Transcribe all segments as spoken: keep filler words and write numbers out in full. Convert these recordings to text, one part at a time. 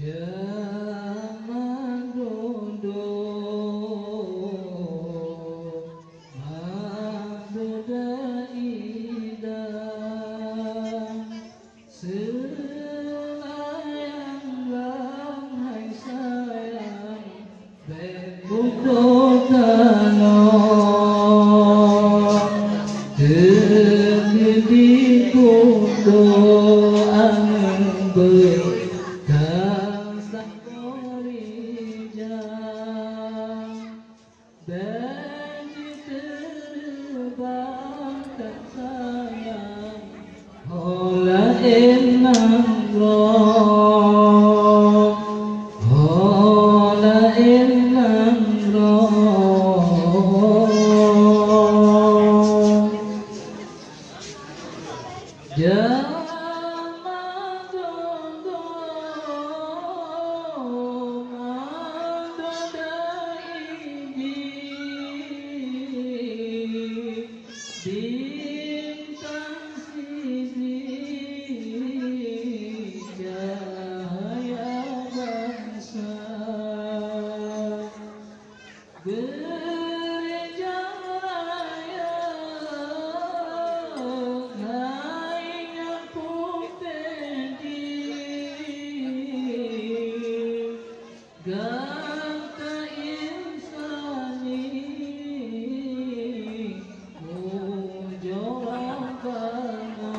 Ya mandum-dum, mandum-dum indah, seunang lam hai sayang, bèk putôh tanoh, teungeut di putôh aneuëk beuet. Ka saboh rijang, bèk jiteureubang that sayang, ho laén nanggroe, ho laén nanggroe. Jameun geuh mandum dai jih, bintang siji cahya bansa. Geureja rayeuk hai nyang putéh jih, gata insani, pujoe Rabbana.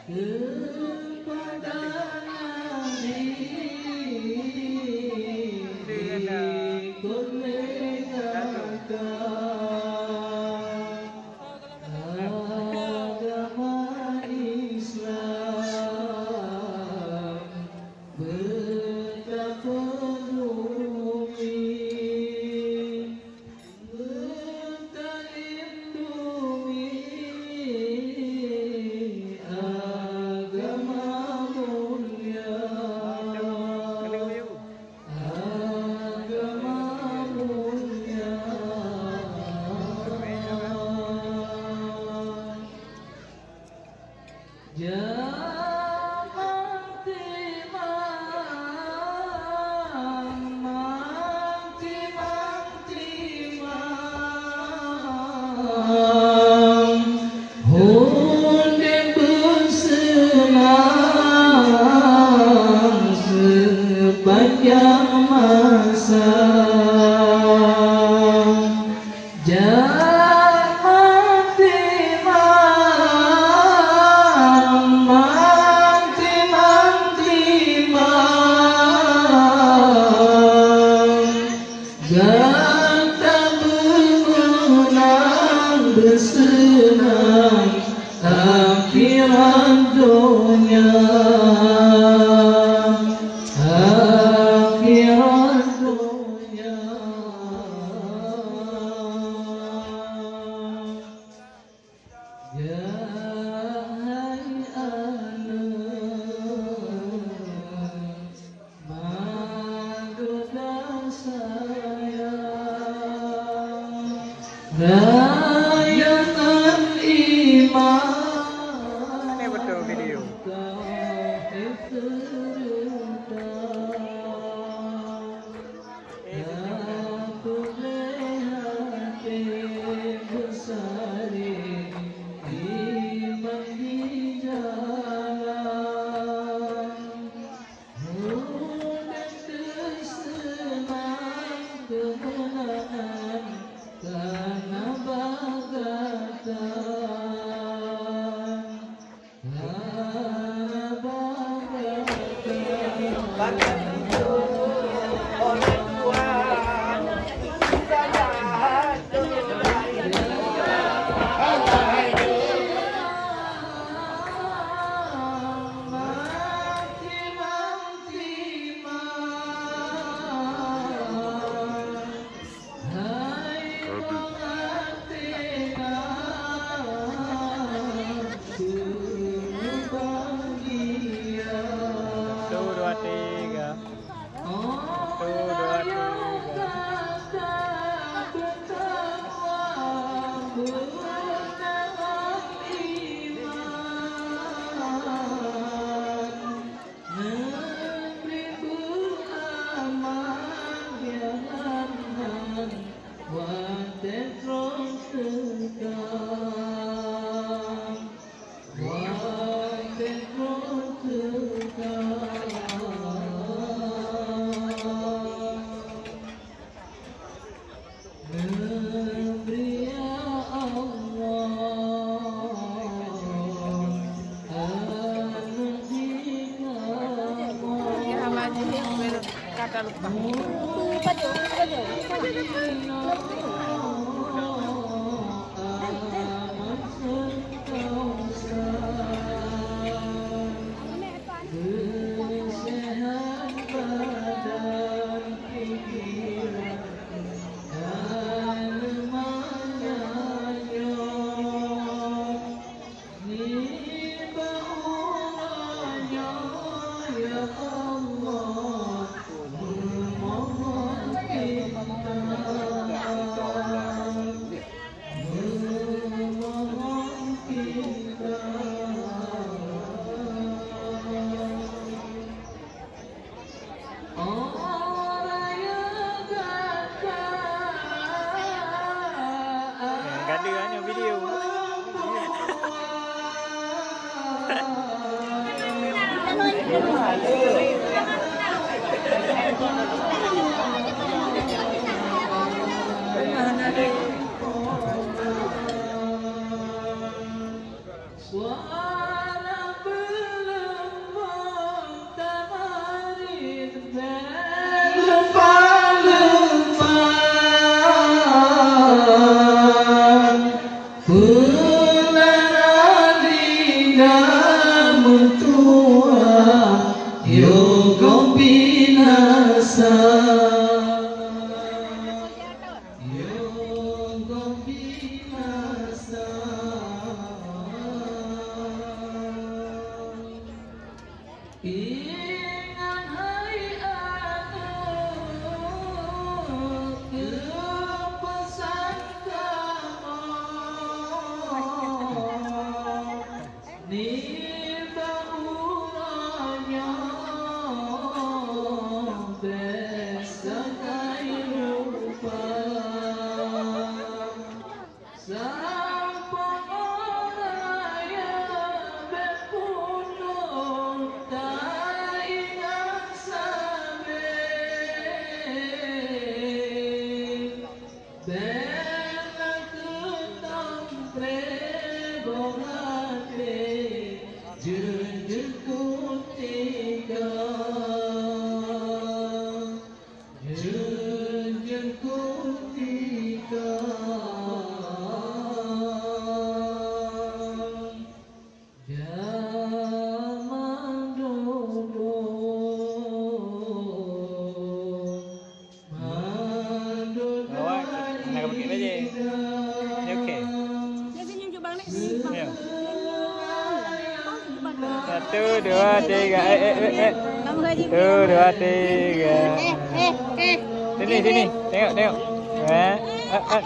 Keupada Nabi ikot lé gata, agama Islam beutapeuduli. Meutalindungi agama mulia, agama mulia. Jameun timang, mang timang, timang, udeb beuseunang seupanjang masa. Jameun timang, mang timang, timang, gata beumeunang beuseunang akhirat donya, akhirat donya. Ya hai aneuëk, mandum dasa sayang, rayeuk ngon iman. Ini betul video. Tapeubeuet até beusaré iman di jalan. Udeb teuseumang keumeunangan ka na bak gata. Gada nyoe video. Suara beuleumbang tamarit bèk lumpah-lumpah. Peulara lidah meutuah, yoh gob binasa. Yoh gob binasa. Ingat hai aneuk, keu peusan kamoe, nibak uroe nyoe bèk sagai lupa. Sampoe raya bèk putôh taingat sabe. Bèk na keutampré boh até jeuet-jeuet kutika. Jeuet-jeuet kutika jaman dudoe. Awak nak pakai baju. Ni okey. Ya. Satu, dua, tiga. Eh, eh, eh, eh. Satu, dua, tiga. Eh, eh, eh. Sini, sini. Tengok, tengok. Eh, eh, eh.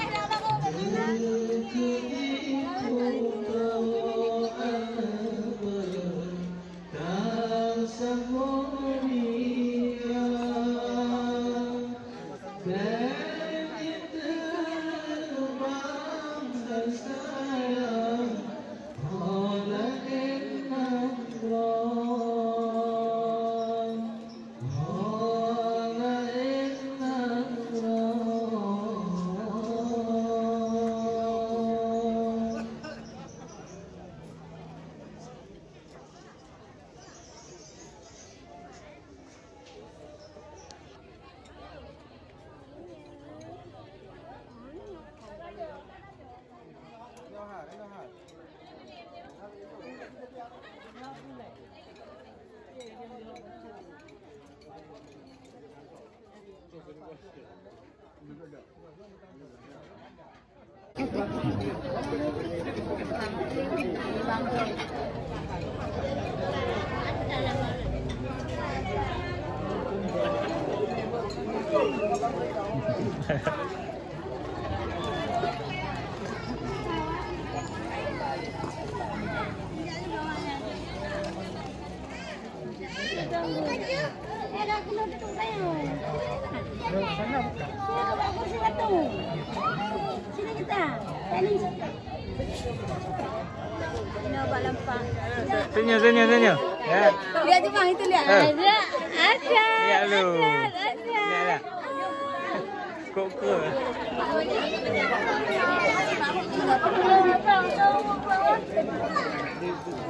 Senyum, senyum, senyum. Ya. Lihat je, Bang, itu lihat. Eh. Lihat. Asal. Lihat dulu. Asal, asal. Lihat, lihat. Kok ke?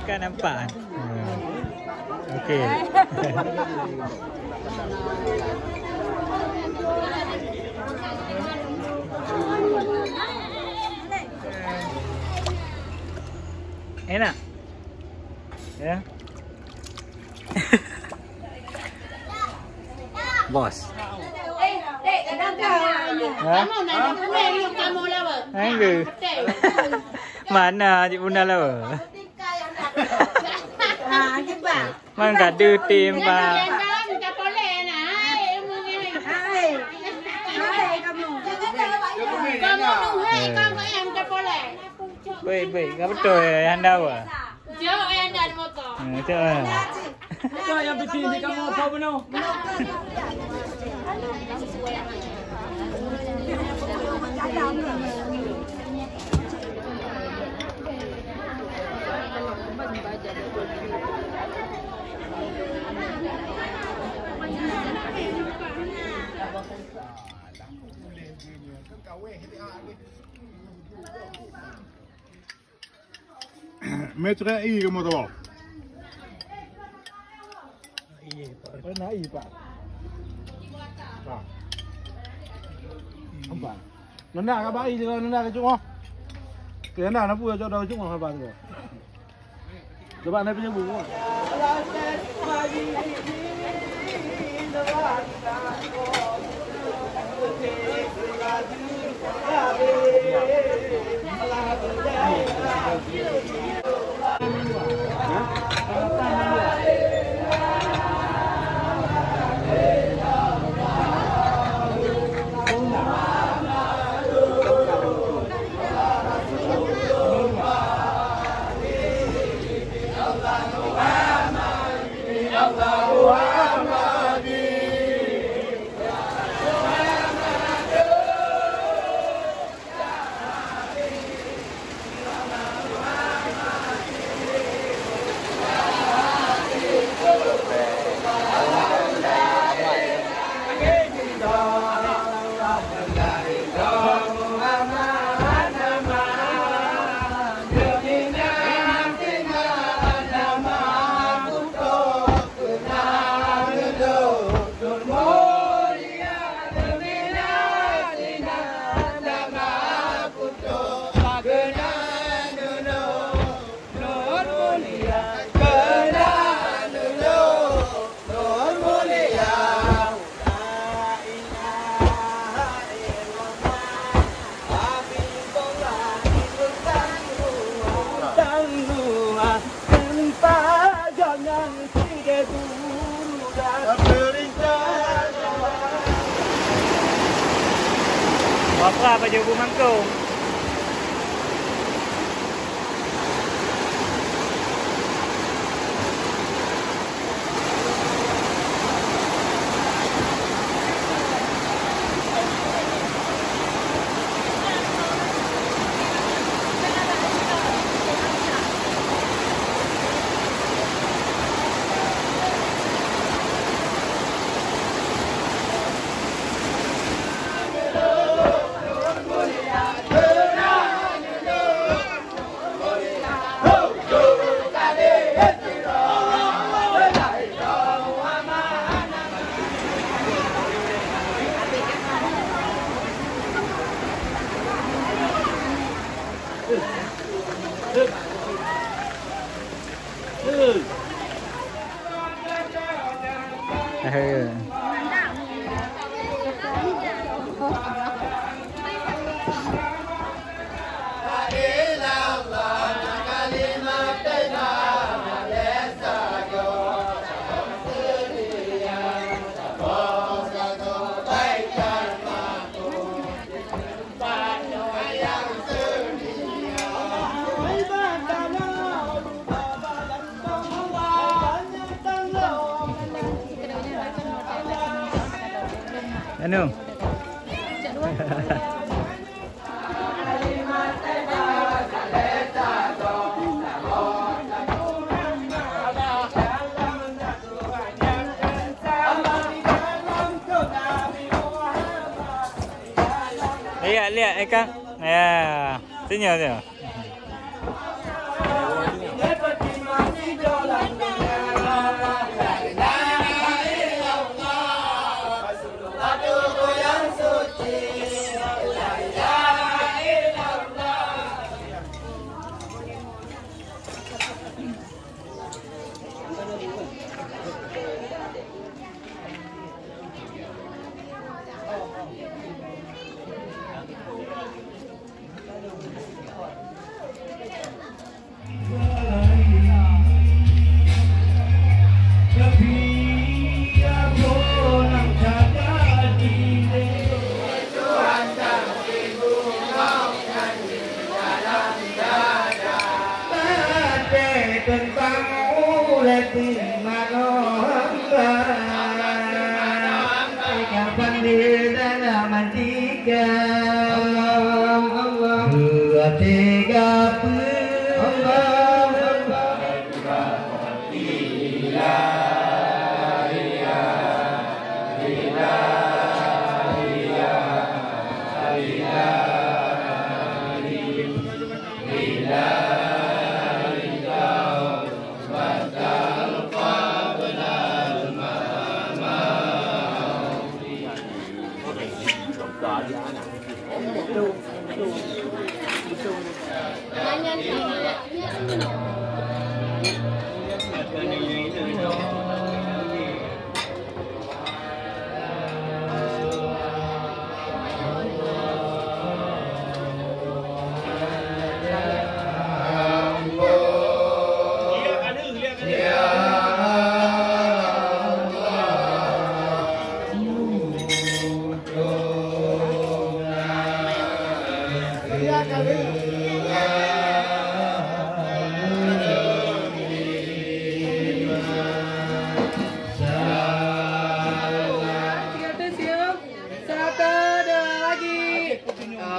Sekarang nampak. Okey. Enak. Ya. Bos. Ha? Enggak. Mana Cik Bunda lawa? Ah, akibat. Man gadoh tem, Pak. Hai. Hai, kamu. Baik, baik. Ka beutôi, eh, anda apa? Hmm, betul, eh. Itu yang bikin di kamu apa, Beno? Mèt rèk ie kamoe tuwoe. Pernah ie, Pak. Pak. Nampak? Nona ka bak ie, nona ka cungoh. Keu nona na peue cok daun cungoh haba tu. Coba na pinjam buku. Apa baju bu mangkung? Anu. Lihat, lihat, eh, Kang. Ya, senyum, senyum. Kapan di dalam hati kau? Allah, Allah. Dua, tiga, peuet. Allah, Allah.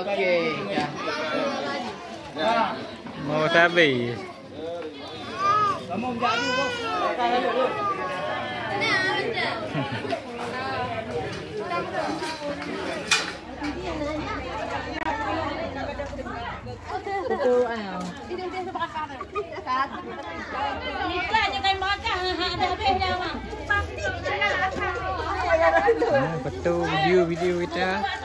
Oke, ya. Mau sabe. Betul, ayo. Betul, video, video kita.